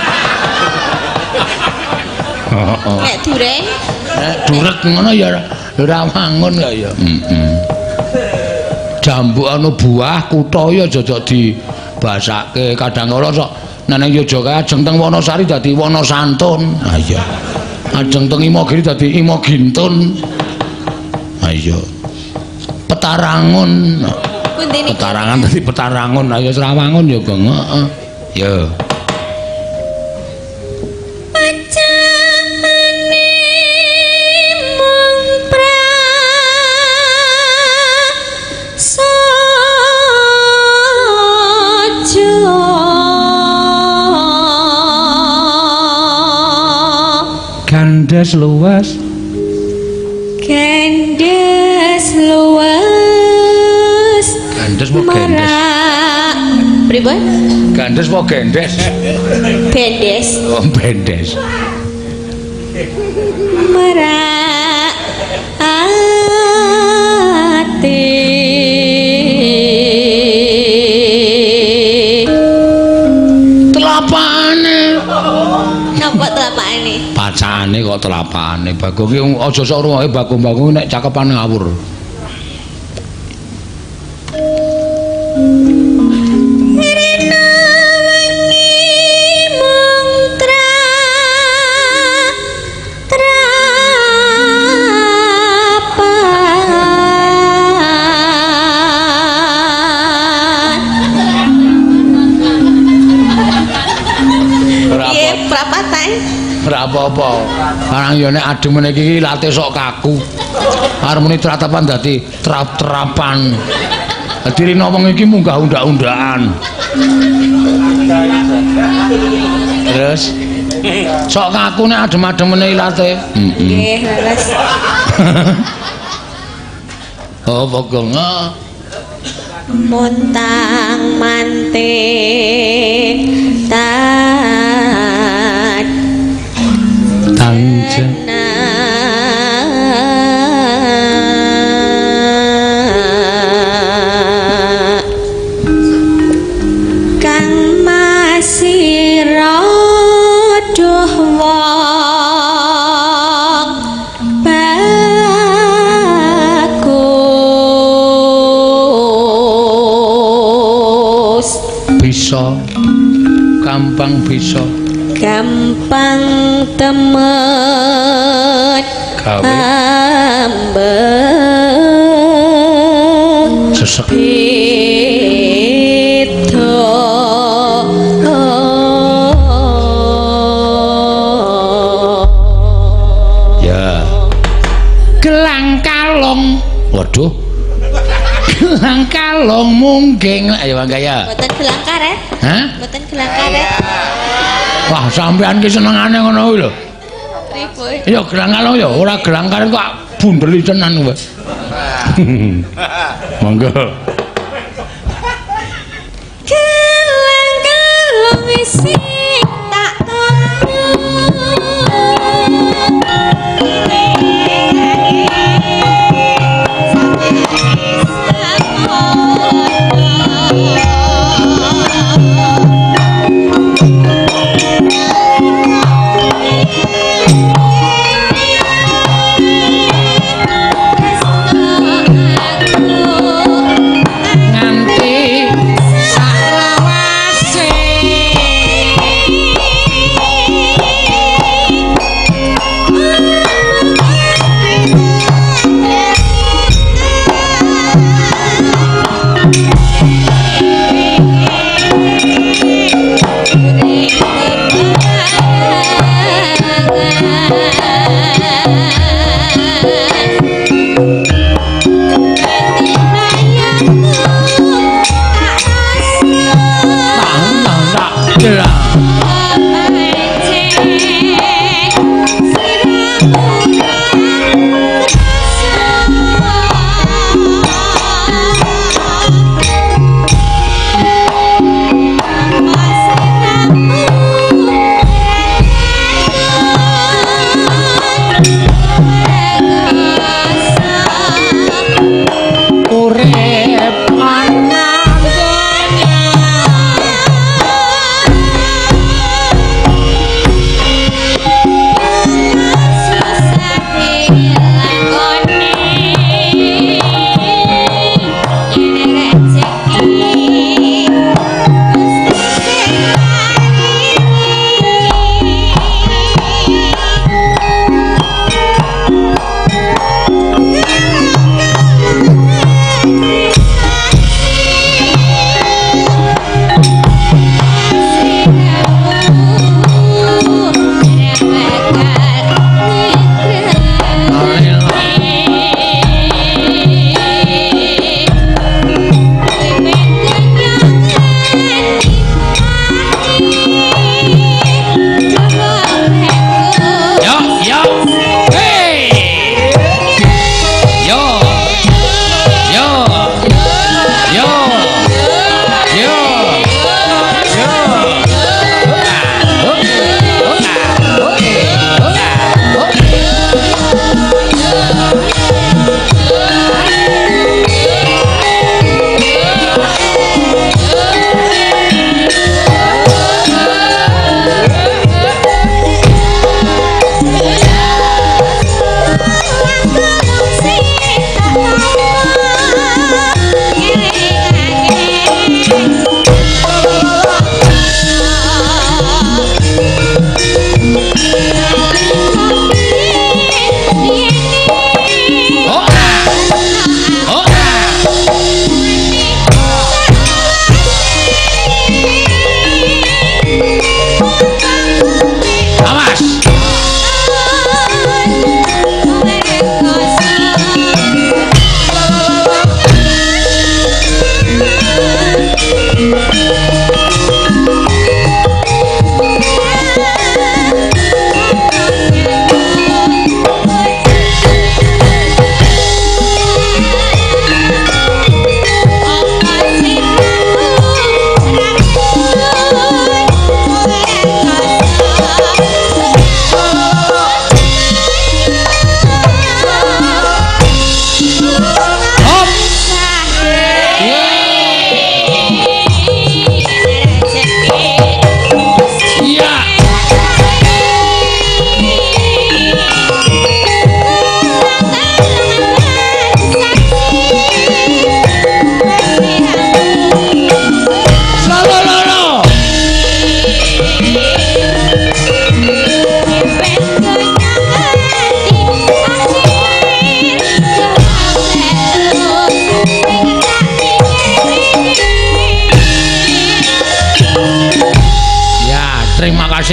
Heeh. Nek duren, nek duret ngono ya ora wangun kok ya. Heeh. Jambu anu buah kutha ya aja dibasake. Kadang kala sok neneng Yogyakarta ajeng teng Wonosari dadi Wonosantun. Ha iya. Ajeng teng Imogiri dadi Imogintun. Ha iya. Petarangun. Petarangan dadi Petarangun. Ha ya Srawangun ya, Gong. Heeh. Ya. Pacane mung prasaja. Gandes luas. Gandes luas. Gandes apa gendes? Pripun? Gandes apa gendes? Bendes. Oh, bendes. Merak ati. Telapakane kok telapakane. Bagong ki aja sok rungokke Bagong-bagong nek cakepan ngawur. Rina wengi mung trapan. Ora Piye prapatan? Ora apa-apa. Barang ya nek adem meneh iki late sok kaku. Arep muni tratapan dadi trap-trapan. Dadi rina wong iki munggah undak-undakan. Terus sok kaku nek adem-adem meneh ilate. Heeh. Nggih, leres. Oh, Bagong. Montang manting tan Tanjen. Kang masira duh wong bagus Bisa gampang bisa gampang temen gawe ambek sesek. beda. Ya. Gelang kalong. Waduh. Gelang kalong mungging. Ayo Bang Gaya. Mboten gelang karet. Hah? Mboten gelang karet. Wah, sampean ki senengane ngono kuwi lho. Pripun? Ya gelang kalong ya, ora gelang karet kok bundeli tenan kowe. Monggo. Gelang kalong sing tak tono Nganti saklawase.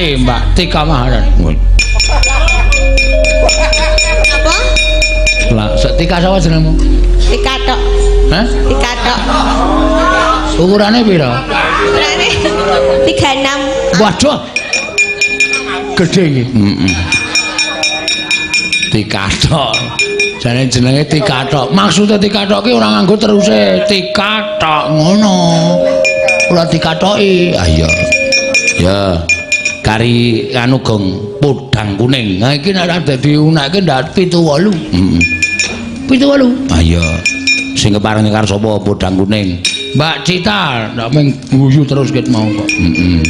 Kasih Mbak Tika Maharani. Apa? Lah, Tika sapa jenengmu? Tika tok. Hah? Tika tok. Ukurane pira? Ukurane 36. Waduh. Gedhe iki. Heeh. Tika tok. Jane jenenge Tika tok. Maksude Tika tok ki ora nganggo teruse Tika tok ngono. Ora dikatoki. Ah iya. Ya. Kari anu gong podang kuning. Nah iki nek ora dadi unake ndak 78. Heeh. 78. Ah iya. Sing kepareng nyekar sapa podang kuning? Mbak Cita, ndak mung guyu terus ket mau kok. Heeh.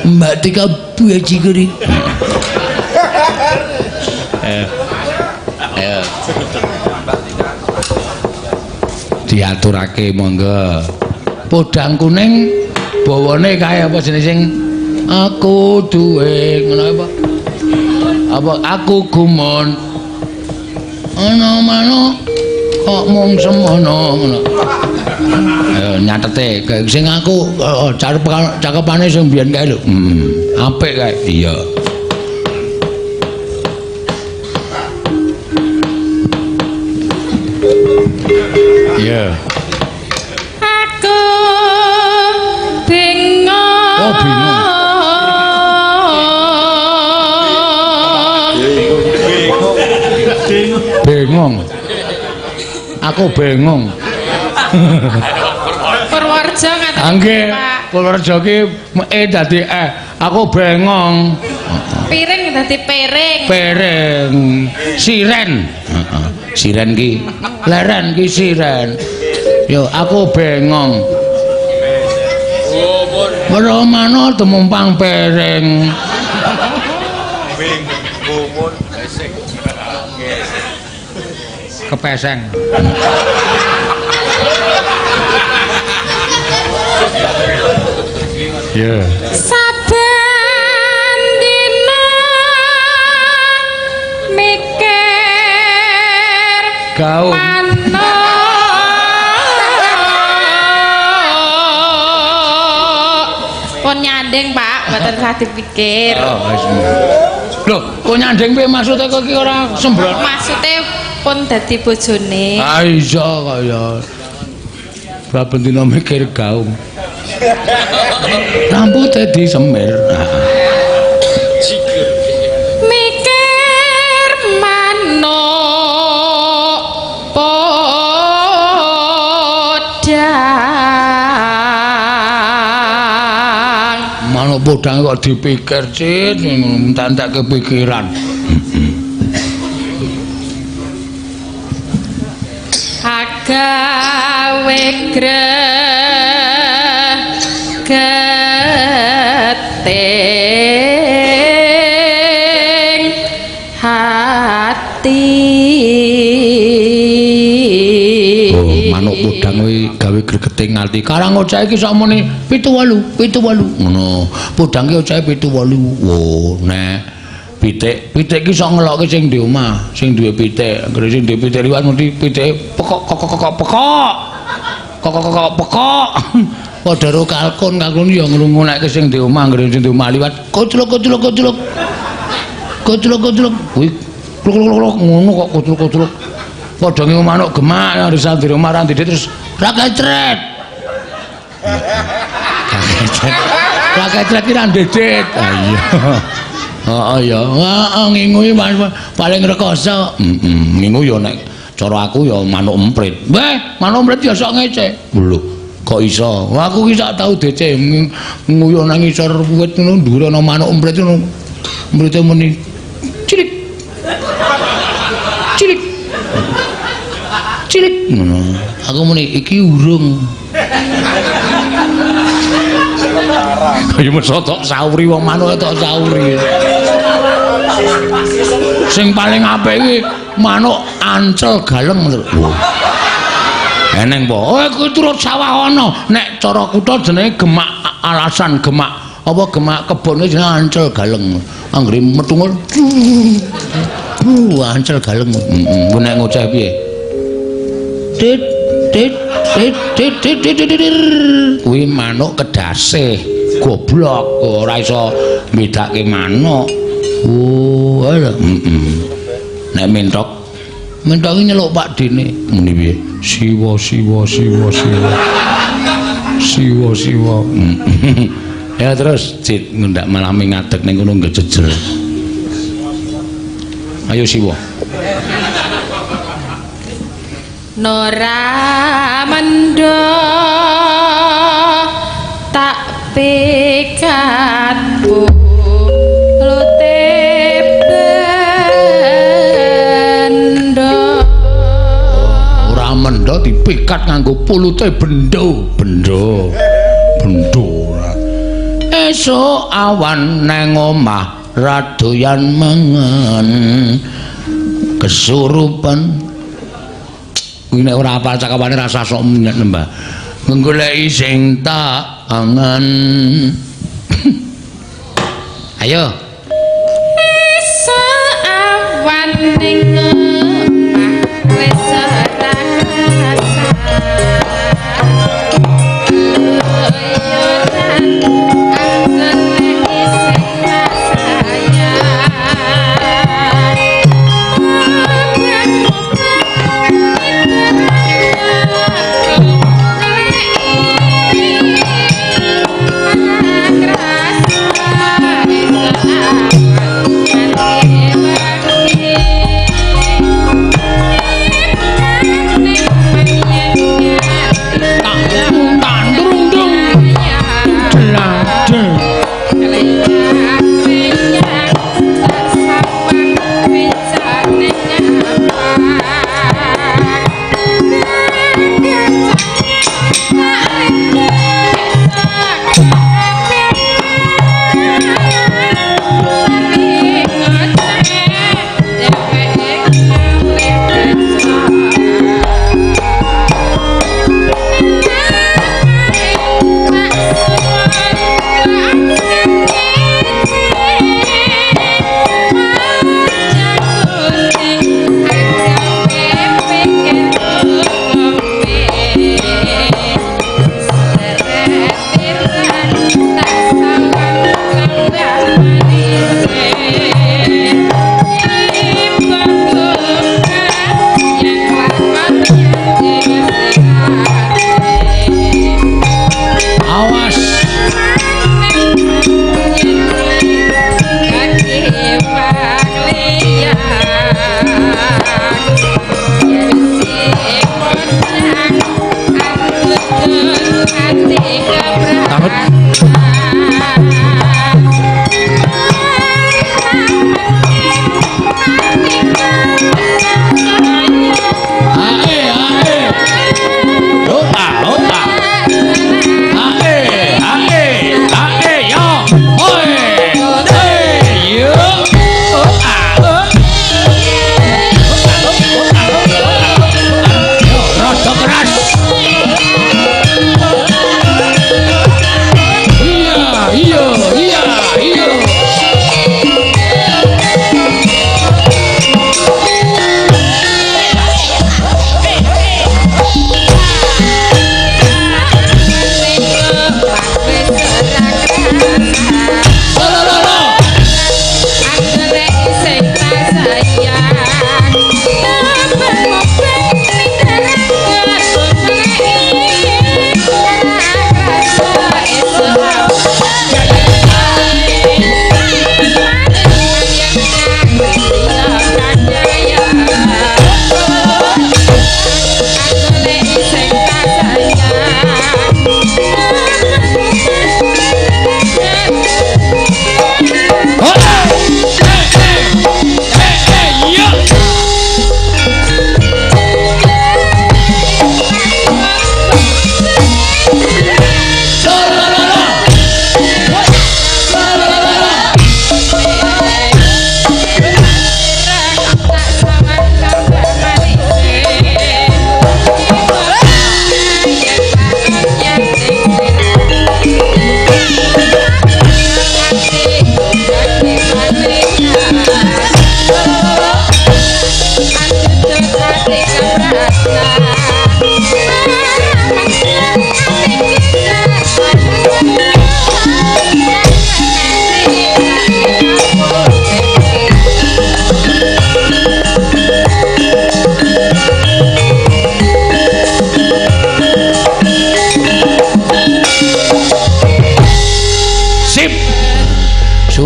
Mbak Tika bajigeri. Ayo. Diaturake monggo. Podang kuning bawane kae apa jenenge sing aku duwe ngono apa? Apa aku gumun ana manuk kok mung semono ngono. Ayo nyatete sing aku cakepane sing biyen kae lho. Heeh. Apik kae. Iya. Iya. Aku bingung. Oh, bingung. Bingung. Aku bingung. Purworejo ngaten. Nggih, Purworejo ki e dadi e. Aku bengong. Piring dadi piring. Piring. Siren. Heeh. Siren ki leren ki siren. Yo aku bengong. Weruh temumpang piring. Kepeseng. Iya. Saben dina mikir gaung manuk. Pun nyanding, Pak, mboten usah dipikir. Oh, wis. Lho, kok nyanding piye maksude kok iki ora sembrono? Maksude pun dadi bojone. Ah iya kok ya. Saben dina mikir gaung. Rambute disemir. Mikir manuk podang. Manuk podang kok dipikir, Cit, entek-entek kepikiran. Agawe gregeting hati. Oh, manuk podang kuwi gawe gregeting ati. Karang ocahe iki sak muni 78, 78. Ngono. Podang ki ocahe 78. Wo, nek pitik, pitik ki sok ngelokke sing di omah, sing duwe pitik. Anggere sing duwe pitik liwat mesti pitike pekok kok kok kok pekok. Kok kok kok pekok. Padha karo kalkun, kalkun ya ngrungunekke sing di omah, anggere sing di omah liwat koclok koclok koclok. Koclok koclok. Kuwi kluk kluk kluk ngono kok koclok koclok. Padha ngingu manuk gemak nang di omah ra ndek terus ra kecret. Ra kecret ki ra ndedet. Ah iya. Heeh ya, heeh ngingu iki paling rekoso. Heeh, ngingu ya nek cara aku ya manuk emprit. Weh, manuk emprit ya sok ngece. Lho, kok iso? Wah, aku ki sak tau DC nguyuh nang ngisor wit ngono dhuwure ana manuk emprit ngono. Emprite muni cilik. Cilik. Cilik ngono. Aku muni iki urung. Kaya meso tok sauri wong manuk tok sauri. Sing paling apik iki manuk ancel galeng lho. Eneng po. Oh, iku turut sawah ana. Nek cara kutha jenenge gemak alasan gemak. Apa gemak kebon iki jenenge ancel galeng. Anggere metungul. Ancel galeng. Heeh, nek ngoceh piye? Dit dit dit dit dit dit dit, dit. Kuwi manuk kedasih. Goblok ora iso mbedake manuk. Oh, heeh. Nek mentok, mentok iki nyeluk Pak Dene. Muni piye? Siwa siwa siwa siwa. Siwa siwa. Ya terus Cit ngundak malah ngadeg ning kono ngejejer. Ayo Siwa. Nora mendo tak pikat lute bendo. Ora mendo dipikat nganggo pulute bendo. Bendo. Bendo ora. Esuk awan nang omah radoyan mangan kesurupan. Kuwi nek ora apal cakawane rasa sok nembah. Nggoleki sing tak angen. Ayo. Esuk awan ning omah wis ora kerasa. Awas. Ae ae. Opa opa. Ae ae ae yo. Oi. Hey yo. Oh ah. Oh. Yo, rada keras.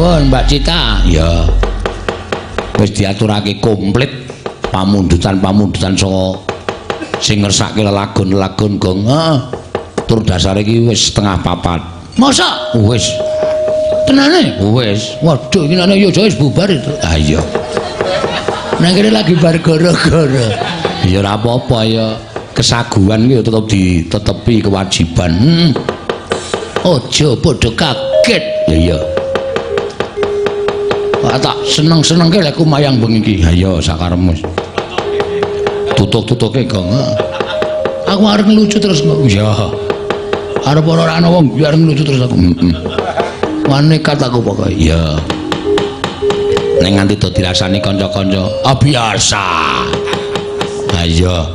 Suwun Mbak Cita. Ya. Wis diaturake komplit pamundutan-pamundutan saka sing ngersake lelagon-lelagon gong. Heeh. Tur dasare iki wis 3:30. Masa? Wis. Tenane? Wis. Waduh, iki nek yo wis bubar itu. Ah iya. Nang kene lagi bar gara-gara. Ya ora apa-apa ya. Kesaguhan ki ya tetep ditetepi kewajiban. Aja padha kaget. Ya iya. Wah, tak seneng-senengke lek kumayang bengi iki. Ha iya sakarepmu. Tutuk-tutuke gong. Aku arep ngelucu terus kok. Iya. Arep ora ana wong biar ngelucu terus aku. Heeh. Wah nekat aku pokoke. Iya. Ning nganti do dirasani kanca-kanca. Ah biasa. Ha iya.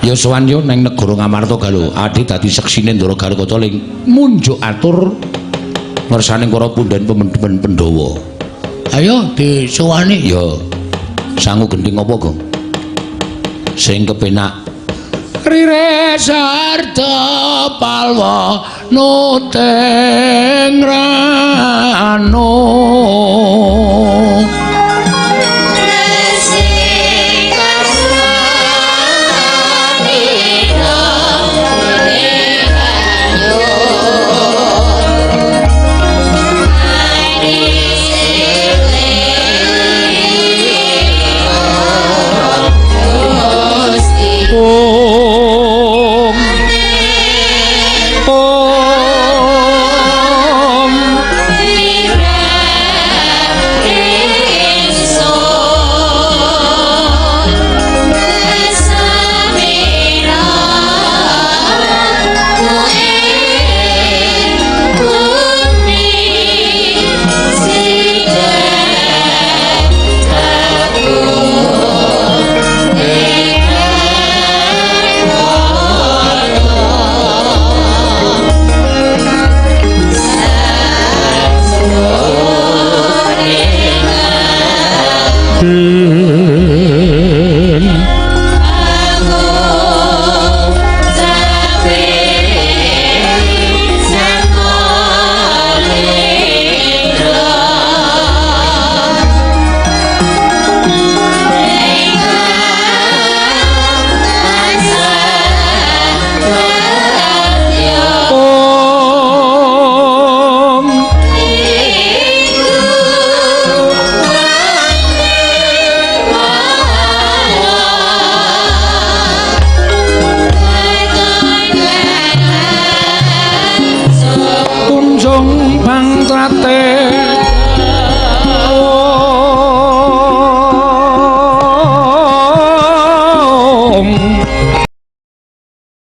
Ya sowan yo ning negara Ngamarta Galuh. Adi dadi seksine Ndara Garukaca ling munjuk atur ngersane para punden pemendhemen Pandhawa. Ayo disowani. Ya. Sangu gendhing apa, Gong? Sing kepenak. Rire sarta palwa nuteng ranu.